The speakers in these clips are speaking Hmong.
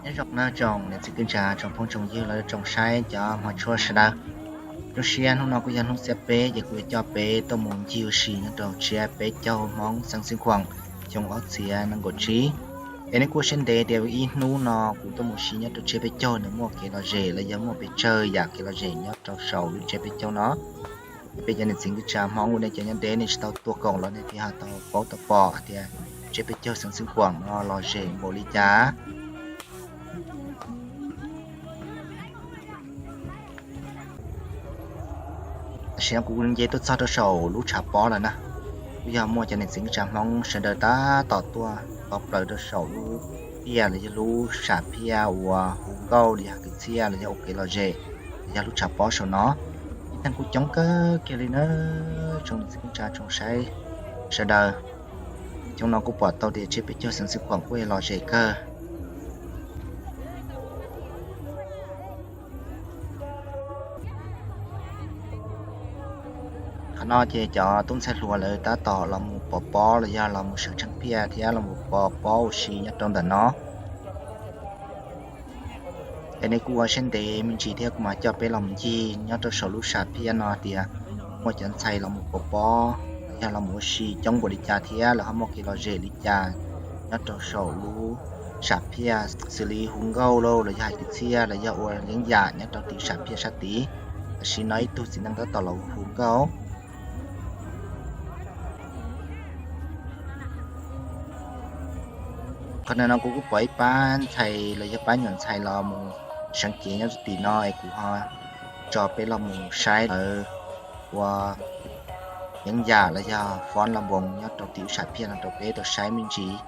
Nyob zoo nawb tsoom niam txiv kwv tij neej tsa, tsoom phooj tsoom ywg los yog tsoom saib cov hmov tshua sawv daws. Zoo siab hnub no kuj yog hnub xiab peb ces kuv yuav coj peb tuaj mus ncig ua si nyob rau tsiab peb caug Hmoob xeev Xwm Khuam xyoo ob txhiab nees nkaum tsib. Es nej kuj saib ntev tias ib hnub no kuv tuaj mus ua si nyob rau tsiab peb caug nws muaj kev lom zem los yog muaj pes tsawg yam kev lom zem nyob rau saum lub tsiab peb caug no. Peb cov niam txiv kwv tij neej tsa Hmoob uas nej cov nyob deb nej tsis tau tuaj koom los nej thiaj ho tau paub tau pom hais tias tsiab peb caug xeev Xwm Khuam no lom zem npaum li cas. Tam sim no kuv nce tuaj txog rau saum lub tshav pob lawm na, kuj yog muaj cov niam txiv kwv tij neej tsa Hmoob sawv daws tab tom tuaj txog plaws rau saum lub phiaj los yog lub sam phiaj uas hu nkauj los yog kwv txhiaj los yog ua kev lom zem los yog lub tshav pob saum no. Ib txheej kuj coob kawg kiag li na, tsoom niam txiv kwv tij neej tsa tsoom saib sawv daws. Xyoo no kuj pom tau tias tsiab peb caug xeev Xwm Khuam kuj lom zem kawg. Qhov no ces cov tub ntxhais hluas lawv tab tom los mus pov pob los yog los mus sawv tsheej phiaj thiab los mus pov pob ua si nyob rau ntawm no. Es nej kuj ua siab ntev me ntsis thiab kuv mam coj peb los mus ncig nyob rau saum lub sam phiaj no tias muaj cov ntxhais los mus pov pob los yog los mus ua si coob npaum li cas thiab lawv ho muaj kev lom zem li cas nyob rau saum lub sam phiaj xws li hu nkauj lauj los yog hais kwv txhiaj los yog ua yeeb yam nyob rau tim sam phiaj sab tid. Tam sim no ib tug txiv neej tab tom los hu nkauj. Qhov no kuv kuj pom ib pab ntxhais los yog pab nyuam ntxhais los mus seev cev nyob rau tim no es kuv ho tso peb los mus saib lawv ua yeeb yam los yog fob los npoos nyob rau tim lub sam phiaj no rau peb tau saib me ntsis.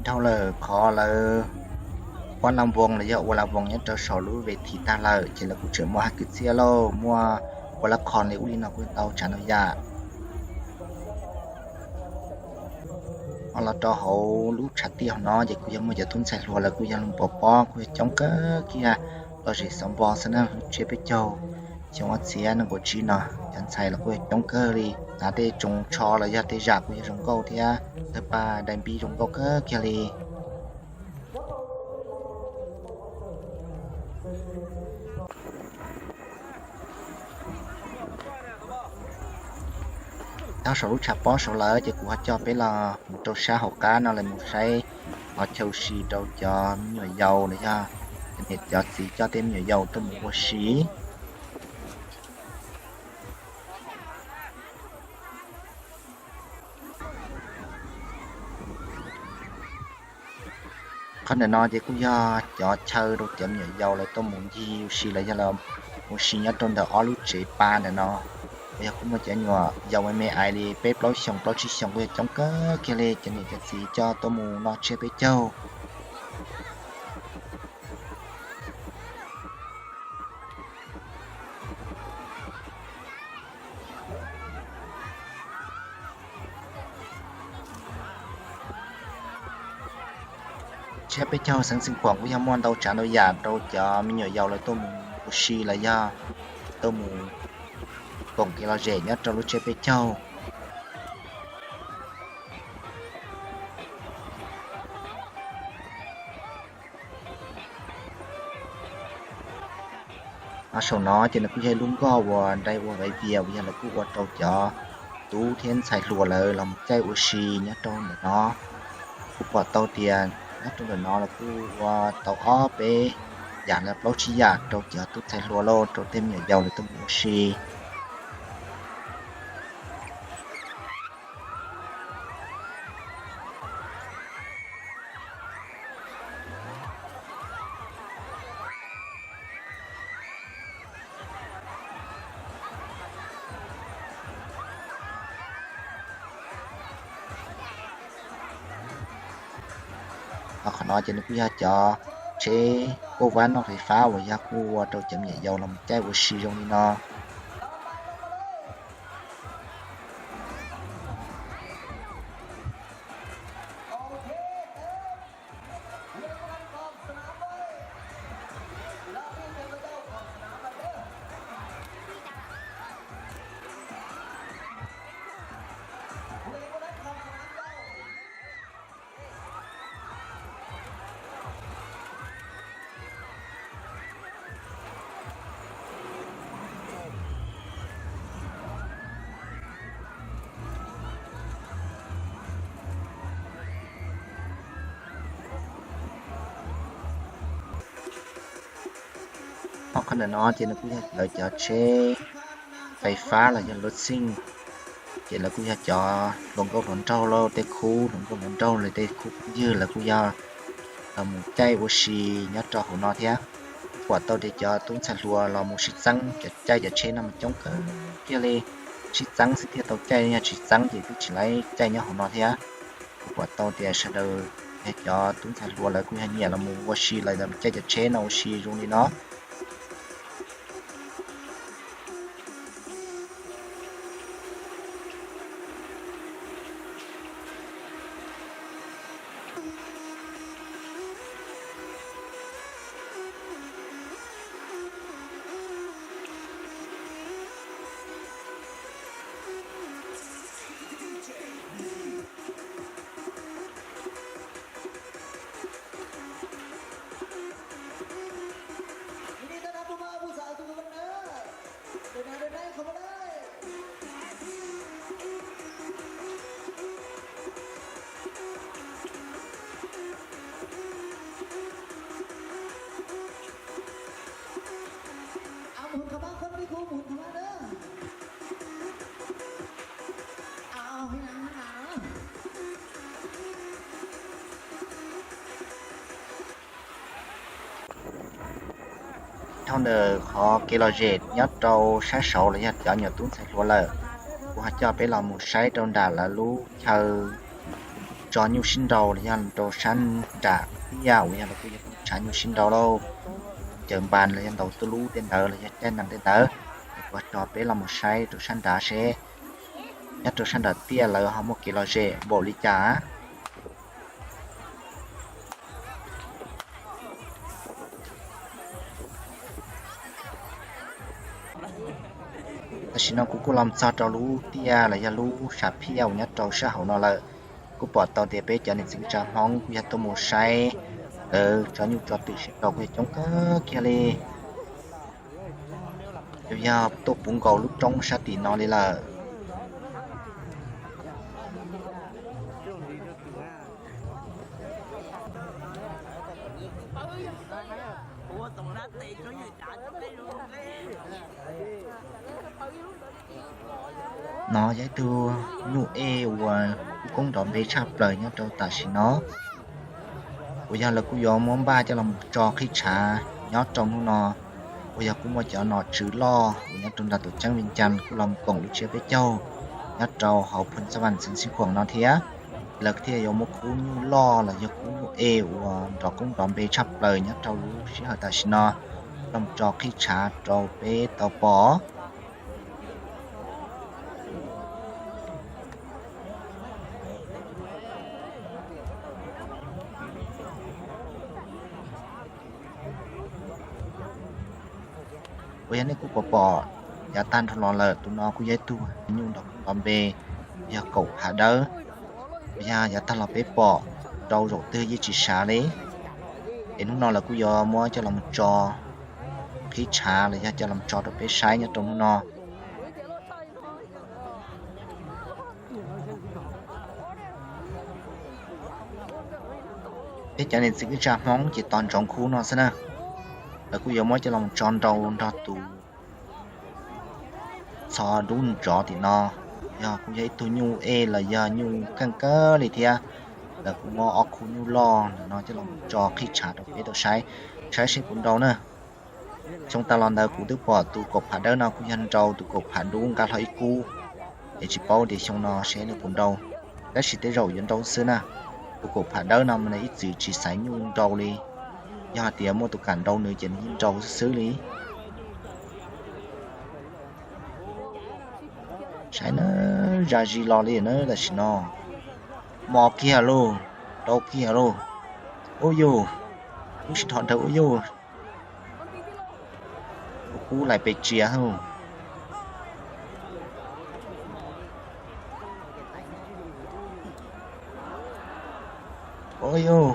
Dhau lawm qhov lawv ua la voos los yog ua la voos nyob rau saum lub ve thim tag lawm ces lawv kuj tseem muaj hab kwv txhiaj lauj, muaj ua la khos li ub li no kuj tau tsav ntau yam. Ho los rau hauv lub tshav tiaj hauv no ces kuj yog muaj cov tub ntxhais hluas lawv kuj yog lug pov pob kuj yog coob kawg kiag, los zem xauv npo xwb na, lub tsiab peb caug xyoo ob txhiab nees nkaum tsib no cov ntxhais los kuj yog coob kawg li, hnav tej tsoos tsho los yog tej zam kuj yog zoo nkauj thiab, tawg paj dai npib zoo nkauj kawg kiag li. Nyob saum lub tshav pob saud lawm ces kuv ho coj peb los mus rau sab hauv qab no los mus saib qhov chaw ua si rau cov me nyuam yaus los yog cov niam cov txiv coj tej me nyuam yaus tuaj mus ua si. Qhov ntawm no ces kuj yog cov chaw rau cov me nyuam yaus lawv tuaj mus ncig ua si los yog ua si nyob rau ntawm ob lub tsev pa ntawm no. Uas yog kuj muaj cov nyuam yaus me me ais li peb plaub xyoos plaub tsib xyoos kuj yog coob kawg kiag li, cov niam cov txiv coj tuaj mus noj tsiab peb caug. Tsiab peb caug xeev Xeev Khuam kuj yog muaj ntau tsav ntau yam rau cov me nyuam yaus lawv tuaj mus ua si los yog tuaj mus koom kev lom zem nyob rau lub tsiab peb caug. Saum no ces nws kuj yog ib lub nkoj uas nrai ua vaiv vias uas yog lawv kuj ua rau cov tub thiab ntxhais hluas lawv los mus caij ua si nyob rau ntawm no. Kuv pom tau tias nyob rau ntawm no los kuj ua tau ob peb yam los plaub tsib yam rau cov tub ntxhais hluas lauj, rau tej me nyuam yaus lawv tuaj mus ua si. Qhov no ces nws kuj yog cov tsheb kauj vab noj fais fab uas yog kuj ua rau cov me nyuam yaus los caij ua si zoo li no. Qhov ntawm no ces nws kuj yog lawv cov tsheb fais fab los yog luv xij, ces lawv kuj yog cov hluas nkauj hluas nraug lauj, tej khub hluas nkauj hluas nraug los tej khub phooj ywg lawv kuj yog los mus caij ua si nyob rau hauv no thiab. Kuj pom tau tias cov tub ntxhais hluas los mus sib txeeb cov caij cov tsheb no mas coob kawg kiag li, sib txeeb xwb thiaj tau caij, yog tsis txeeb ces twb tsis laib caij nyob hauv no thiab. Kuj pom tau tias sawv daws yog cov tub ntxhais hluas lawv kuj yog nyiam los mus ua si lawv caij cov tsheb no ua si zoo li no. Dhau ntawm qhov kev lom zem nyob rau sab saud los yog cov nyuam tub ntxhais hluas lawm, kuv ho coj peb los mus saib rau nram lawv lub chaw tso nyuj sib nraus los yog rau sab nram tiaj uas yog lawv kuj yuav tshav nyuj sib nraus lauj. Cawm npas los yog ntaus tuj lub tej ntawd los yog caij nees tej ntawd, es kuv tso peb los mus saib rau sab nrad seb nyob rau sab nram tiaj lawv ho muaj kev lom zem npaum li cas. Tam sim no kuv kuj los txog rau lub tiaj los yog lub sam phiaj uas nyob rau sab hauv no lawm. Kuj pom tau tias peb cov niam txiv kwv tij Hmoob kuj yog tuaj mus saib lawv tso nyuj tso twm sib nraus kuj yog coob kawg kiag li. Yus yog tuaj puv nkaus lub roob sab tim no li lawm. No yog ib tug nyuj ej uas kub koob nrov npe tshaj plaws nyob rau tam sim no, uas yog lawv kuj yuav muab npaj coj los tso qhib tshav nyob rau hnub no, uas yog kuj muaj cov nom tswv loj uas nyob rau nram tuam ceeb Vias Cas kuj los koom lub tsiab peb caug nyob rau hauv Phoos Xab Vas xeev Xij Khuam no thiab. Lawv thiaj yuav muab khub nyuj loj los yog khub nyuj ej uas nrov koob nrov npe tshaj plaws nyob rau lub sij hawm tam sim no los tso qhib tshav rau peb tau pom. Uas yog nej kuj pom pom yav tag nrho los lawm, tus no kuj yog ib tug nyuj nrov koob nrov npe, yog kaum phav dawb. Uas yog yav tag los peb pom rau zaum twg yeej tsis sav li. Es hnub no lawv kuj yuav muab coj los tso qhib tshav los yog coj los tso rau peb saib nyob rau hnub no. Peb cov niam txiv kwv tij Hmoob ces tos ntsoov khub no xwb na. Lawv kuj yuav muab coj los tso nrau nrog tus txho dub nrov tim no, yog kuj yog ib tug nyuj ej los yog nyuj keej kawg li thiab. Lawv kuj muab ob khub nyuj loj ntawm no coj los tso qhib tshav rau peb tau saib, saib seb puas nrau na. Xyoo tas los ntawd kuv twb pom tus kaum phav dawb no kuj yog nrau tus kaum phav dub nqa hlo ib kub, es tsis paub tias xyoo no seb nws puas nrau, tab sis tej zaum yuav nrau xwb na. Tus kaum phav dawb no mas nws ib txwm tsis xaiv nyuj nrau li, yog hais tias muaj tus kam nrau nws ces nws yeej nrau xwb xwb li. Saib na, zaj zis los li na tam sim no. Mos kiag lauj, nrau kiag lauj. Ub yuj, kub sib dhos dhawv ub yuj. Tus kub lais pes tsias lauj. Ub yuj,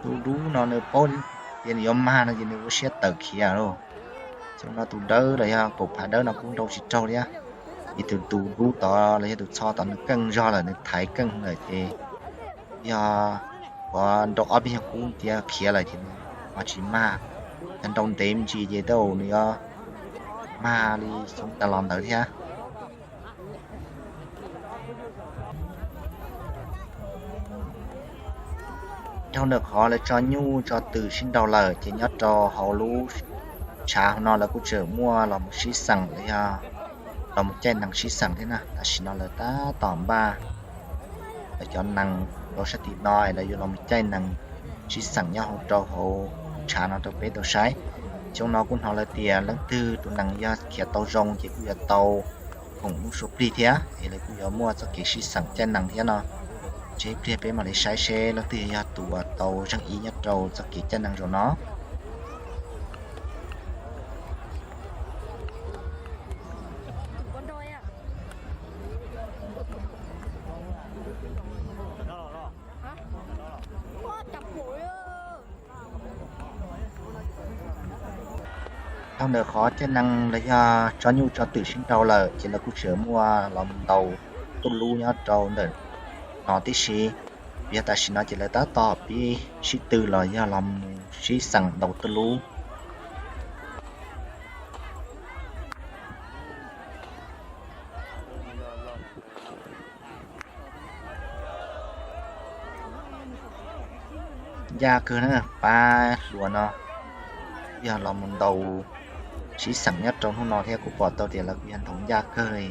tus dub no nws paub tias nws yuav mag no ces nws ua siab tawm khiav lauj. Xyoo no tus dawb los yog kaum phav dawb no kub nrau tsis raug thiab. Vim tus, tus dub tod los yog tus txho tod nws keej zog lawm, nws thaiv keej lawm ces yog kuv nrau ob peb nyuag kub ntxias khiav lawm ces ho tsis mag. Yog nrau ntev me ntsis ces tej zaum nws yuav mag li xyoo tas los ntawd thiab. Dhau ntawm qhov lawv tso nyuj tso twm sib nraus lawm ces nyob rau hauv lub tshav hauv no lawv kuj tseem muaj los mus sib xeem los yog los mus caij nees sib xeem thiab na. Tam sim no lawv tab tom npaj lawv cov nees rau sab tim no es lawv yuav los mus caij nees sib xeem nyob hauv rau hauv tshav no rau peb tau saib. Xyoo no kuj hnov lawv tias leej twg tus nees yog khiav tau zoo ces kuj yuav tau koom lub suab plig thiab es lawv kuj yuav muaj txoj kev sib xeem caij nees thiab no. Tseg ib pliag peb mam li saib seb leej twg yog tus uas tau zeej ib nyob rau txoj kev caij nees zaum no. Dhau ntawm qhov caij nees los yog tso nyuj tso twm sib nraus lawm ces lawv kuj tseem muaj los mus ntaus tuj lub nyob rau ntawm no tib si. Yog tam sim no ces lawv tab tom pib sib tw los yog los mus sib xeem ntaus tuj lub. Ncaj kawg na, pab hluas no yog los mus ntaus sib xeem nyob rau hnub no thiab kuv pom tau tias lawv kuj yog ntaus ncaj kawg li.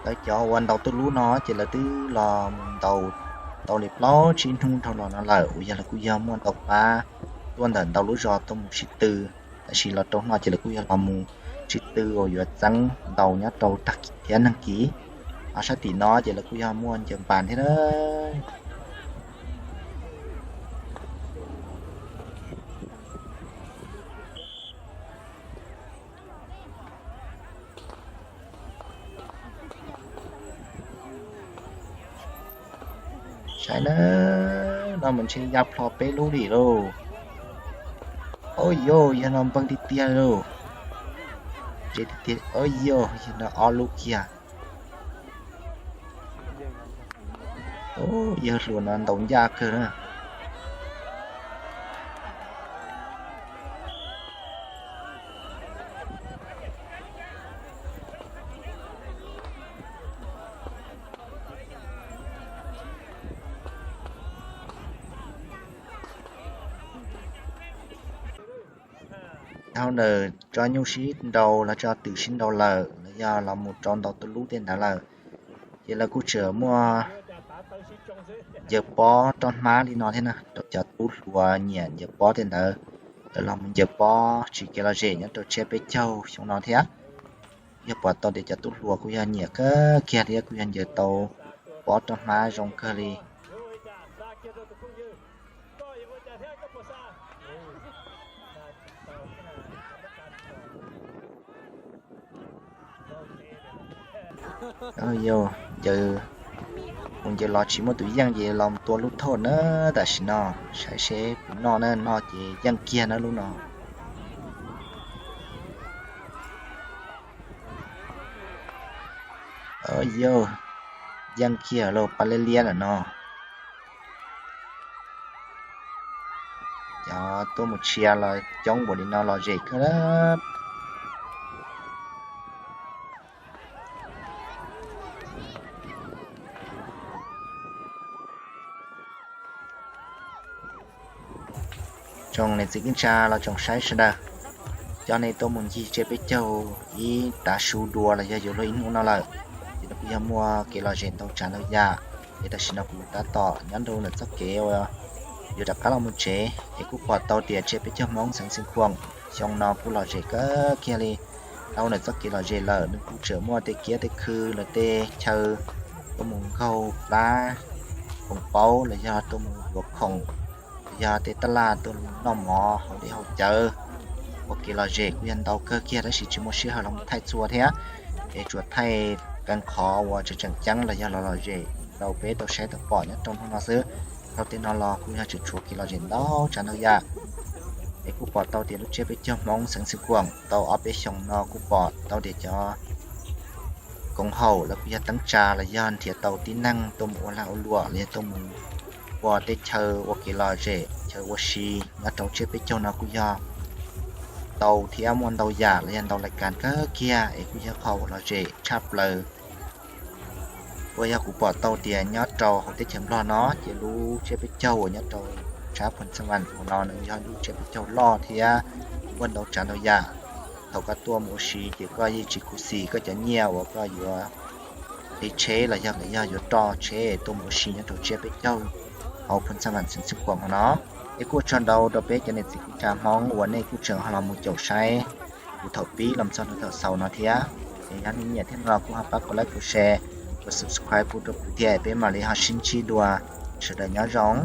Lawv cov uas ntaus tuj lub no ces lawv twb los mus ntaus tau li plaub tsib hnub dhau los no lawm, uas yog lawv kuj yog muaj ntau pab tuaj ntawm ntau lub zos tuaj mus sib tw. Tab sis los rau no ces lawv kuj yog los mus sib tw uas yuav txeeb ntaus nyob rau tag kis thiab neeg kis. Ho sab tim no ces lawv kuj yog muaj ncaws npas thiab na. Saib na, no mas ntshe ya plho peb lub li lauj. Au yog, yog no npeeg tiag tiag lauj. Au yog, yog no ob lub kiag. Yawg hluas no ntaus ncaj kawg na. Dhau ntawm tso nyuj sib nraus los tso twm sib nraus lawm los yog los mus rau ntaus tuj lub tej ntawd lawm, ces lawv kuj tseem muaj ncaws pob roj hmab li no thiab na, rau cov tub hluas nyiam ncaws pob tej ntawd, lawv los mus ncaws pob tsis kev lom zem nyob rau tsiab peb caug xyoo no thiab. Yog pom tau tias cov tub hluas kuj yog nyiam kawg kiag thiab kuj yog ncaws tau pob roj hmab zoo kawg li. Yog, mus ncaws los tsis muaj tus yeej ces los tua lub thoj na. Tam sim no saib seb puas noj na, noj ces yeej kiag na lub no. Yog, yeej kiag los pab liab liab lawm no. Cov tuaj mus tshia los coob npaum li no lom zem kawg. Tsoom niam txiv kwv tij los tsoom saib sawv daws, cov nej tuaj mus ncig tsiab peb caug ib tav su dua los yog yuav luag ib hnub no lawm, ces nws kuj yog muaj kev lom zem ntau tsav ntau yam. Es tam sim no kuv tab tom nyob rau ntawm txoj kev uas yuav rov qab los mus tsev, es kuj pom tau tias tsiab peb caug Hmoob xeev Xeev Khuam xyoo no kuj lom zem kawg kiag li. Dhau ntawm txoj kev lom zem lawm nws kuj tseem muaj tej kiab tej khw los tej chaw tuaj mus nkaug plab koom paub los yog tuaj mus yuav khoom, los yog tej taj laj tuaj noj mov haus dej haus cawv. Ua kev lom zem kuj yog ntau kawg kiag tab sis tsis muaj sij hawm los mus thaij txhua thiab, es tsuas thaij qee qhov uas tseem tseem ceeb los yog los lom zem rau peb tau saib tau pom nyob rau hnub no xwb. Dhau tej no los kuj yog tseem tshuav kev lom zem ntau tsav ntau yam. Es kuj pom tau tias lub tsiab peb caug Hmoob xeev Xeev Khuam tau ob peb xyoos no kuj pom tau tias cov koom haum los kuj yog teeb tsa los yog nrhiav tau tib neeg tuaj mus ua lag ua luam los yog tuaj mus ua tej chaw ua kev lom zem chaw ua si nyob rau tsiab peb caug no kuj yog tau thiab muaj ntau yam los yog ntau lais kas kawg kiag es kuj yog qhov uas lom zem tshaj plaws uas yog kuv pom tau tias nyob rau hauv teb chaws Nplog no ces lub tsiab peb caug uas nyob rau sab Phoo Xas Vas no nws yog lub tsiab peb caug loj thiab muaj ntau tsav ntau yam. Thaum koj tuaj mus ua si ces koj yeej tsis khuv xim koj cov nyiaj uas koj yuav qhib tsheb los yog, los yog yuav roj tsheb tuaj mus ua si nyob rau tsiab peb caug hauv Phoo Xas Vas xeev Xeev Khuam no. Es kuj ua tsaug ntau rau peb cov niam txiv kwv tij Hmoob uas nej kuj tseem ho los mus caum saib kuv thaum pib los txog rau thaum xaus no thiab. Es yog nej nyiam thiab no los kuj ho pab kuv like kuv share kuv subscribe pub rau kuv thiab peb mam li ho sib ntsib dua. Sawv daws nyob zoo.